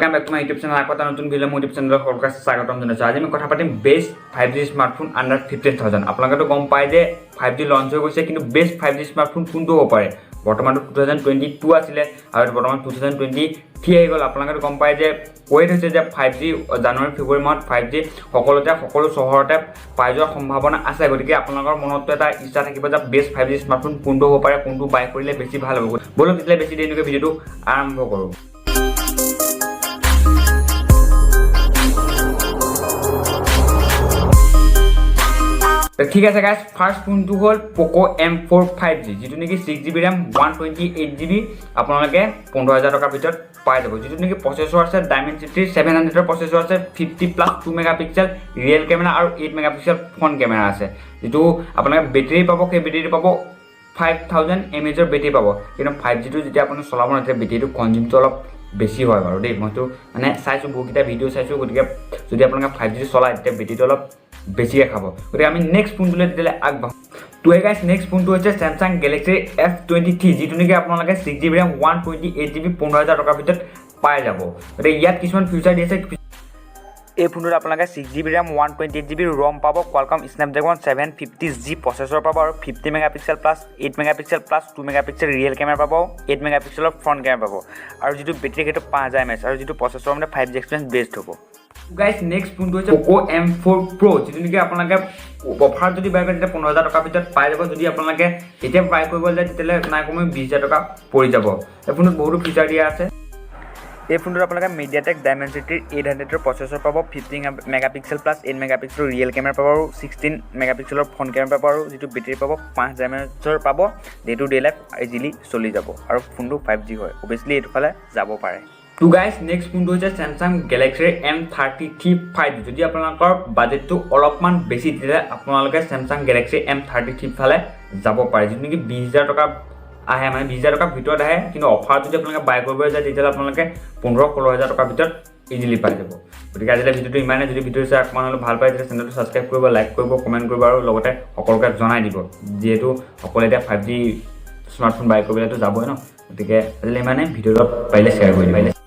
Welcome back to my YouTube channel. আকৌ এটা নতুন ভিডিঅ' মোৰ ইউটিউব চেনেলত সকলোকে স্বাগতম জনাইছোঁ। আজি আমি কথা পাতিম best 5G smartphone under 15,000। আপোনালোকেতো গম পায় যে 5G launch হৈ গৈছে, কিন্তু বেষ্ট 5G smartphone কোনটো হ'ব পাৰে? বৰ্তমানতো 2022 আছিলে আৰু বৰ্তমান 2023 আহি গ'ল। আপোনালোকেতো গম পায় যে কৈ থৈছে যে 5G জানুৱাৰী ফেব্ৰুৱাৰী মাহত 5G সকলোতে, সকলো চহৰতে পাই যোৱাৰ সম্ভাৱনা আছে। গতিকে আপোনালোকৰ মনতো এটা ইচ্ছা থাকিব যে বেষ্ট 5G smartphone কোনটো হ'ব পাৰে, কোনটো বাই কৰিলে বেছি ভাল হ'ব। ব'লক তেতিয়াহ'লে বেছি দেৰি নকৰি ভিডিঅ'টো আৰম্ভ কৰোঁ। ঠিক আছে গাইজ, ফাৰ্ষ্ট ফোনটো হ'ল প'ক' M4 5G, যিটো নেকি 6 GB RAM, 128 GB আপোনালোকে 15,000 টকাৰ ভিতৰত পাই যাব। যিটো নেকি প্ৰচেছৰ আছে ডাইমেনচিটিৰ 700ৰ প্ৰচেছৰ আছে, 50+2 megapixel rear camera আৰু 8 megapixel front camera আছে। যিটো আপোনালোকে বেটেৰী পাব, সেই বেটেৰীটো পাব 5000 এম এইচৰ বেটেৰী পাব। কিন্তু 5Gটো যেতিয়া আপুনি চলাব ন, তেতিয়া বেটেৰীটো কনজিউমটো অলপ বেছি হয় বাৰু দেই। মইতো মানে চাইছোঁ, বহুতকেইটা ভিডিঅ' চাইছোঁ। গতিকে যদি আপোনালোকে 5Gটো চলায়, তেতিয়া বেটেৰীটো অলপ বেছিকৈ খাব। গতিকে আমি নেক্সট ফোনটোলৈ তেতিয়াহ'লে আগবাঢ়োঁ। তো এই গাইজ, নেক্সট ফোনটো হৈছে চেমচাং গেলেক্সি S23, যিটো নেকি আপোনালোকে 6 GB RAM, 128 GB 15,000 টকাৰ ভিতৰত পাই যাব। গতিকে ইয়াত কিছুমান ফিচাৰ দি আছে। এই ফোনটোত আপোনালোকে 6 GB RAM, 128 GB ROM পাব, Qualcomm Snapdragon 750G processor পাব আৰু 50 megapixel plus 8 megapixel plus 2 megapixel rear camera পাব, 8 মেগাপিক্সেলৰ ফ্ৰণ্ট কেমেৰা পাব আৰু যিটো বেটেৰী সেইটো 5000 এম এইচ আৰু যিটো প্ৰচেছৰ মানে 5G experience best হ'ব। গাইজ, নেক্সট ফোনটো হৈছে প'ক' M4 প্ৰ', যিটো নেকি আপোনালোকে অফাৰত যদি বাই কৰে, তেতিয়া 15,000 টকাৰ ভিতৰত পাই যাব। যদি আপোনালোকে এতিয়া বাই কৰিব যায়, তেতিয়াহ'লে নাই কমেও 20,000 টকা পৰি যাব। এই ফোনটোত বহুতো ফিচাৰ দিয়া আছে। এই ফোনটোত আপোনালোকে মিডিয়াটেক ডাইমেনচিটিৰ 800ৰ প্ৰচেছৰ পাব, 50 megapixel plus 8 megapixel rear camera পাব আৰু 16 মেগাপিক্সেলৰ ফ্ৰণ্ট কেমেৰা পাব আৰু যিটো বেটেৰী পাব 5000 এম এইচৰ পাব। Day to day life easily চলি যাব আৰু ফোনটো 5G হয়, অভিয়াছলি এইটো ফালে যাব পাৰে। টু গাইজ, নেক্সট ফোনটো হৈছে চেমচাং গেলেক্সিৰ M33 5G। যদি আপোনালোকৰ বাজেটটো অলপমান বেছি, তেতিয়াহ'লে আপোনালোকে চেমচাং গেলেক্সি M33 ফালে যাব পাৰে, যিটো নেকি 20,000 টকা আহে, মানে 20,000 টকাৰ ভিতৰত আহে। কিন্তু অফাৰত যদি আপোনালোকে বাই কৰিব যায়, তেতিয়াহ'লে আপোনালোকে 15-16 হাজাৰ টকাৰ ভিতৰত ইজিলি পাই যাব। গতিকে আজিলৈ ভিডিঅ'টো ইমানেই। যদি ভিডিঅ'টো চাই অকণমান হ'লেও ভাল পায়, তেতিয়া চেনেলটো ছাবস্ক্ৰাইব কৰিব, লাইক কৰিব, কমেণ্ট কৰিব আৰু লগতে সকলোকে জনাই দিব। যিহেতু সকলোৱে এতিয়া 5G smartphone বাই কৰিবলৈতো যাবই ন। গতিকে আজিলৈ ইমানেই। ভিডিঅ'টো পাৰিলে শ্বেয়াৰ কৰি দিব।